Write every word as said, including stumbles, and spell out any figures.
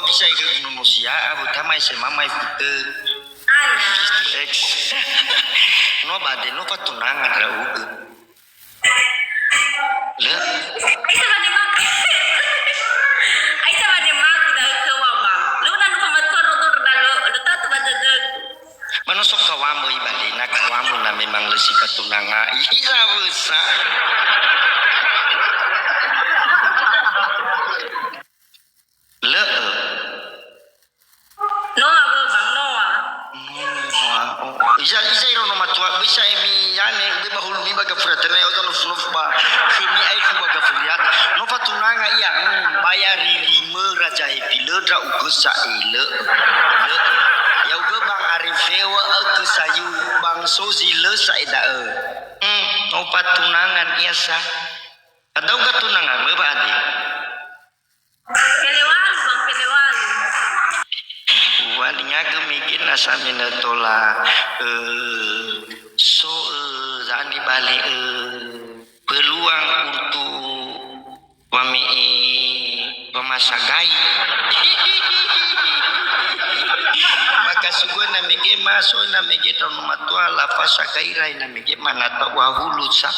Sai ke nono sia, abu tamai se mamai fute. Ana. X. No bade, no fatunangan ndra'ugö. Lö. Aisa bane mak-, aisa bane magu da'ö khöu, Abang. Lö na nufa matua rodo dalo, lö tatu ba dödögu. Ba no so kawamu ibali, na kawamu na memang lö si fatunanga'i. Hiza wösa. Lö'ö. Noa, bang, noa. Noa, oh. Iza, iza iro no matua, bisa emi yane, ube ba hulumi ba gafura tene, oto nofu-nofu ba khömi aekhu ba gafuriat. No fatunanga ia, hmm, ba ya ririmö Raja Hepi, lö ndra'ugö sa'ae, lö. Lö. Ya'ugö bang arefewa, aukö sayu, bang sozi lö sa'ae da'ö. Hmm, no fatunangan ia sa. Adau gatunangamö ba ade. Pele walu, bang, pele walu. Uwalingagö mege na samina tola, eh, so, eh, zani bale, eh, peluang untuk wame'e wamasagai. Maka sugö na mege ma, so na mege taono matua, lafa sagai rai na mege ma na ta'uahulu sa.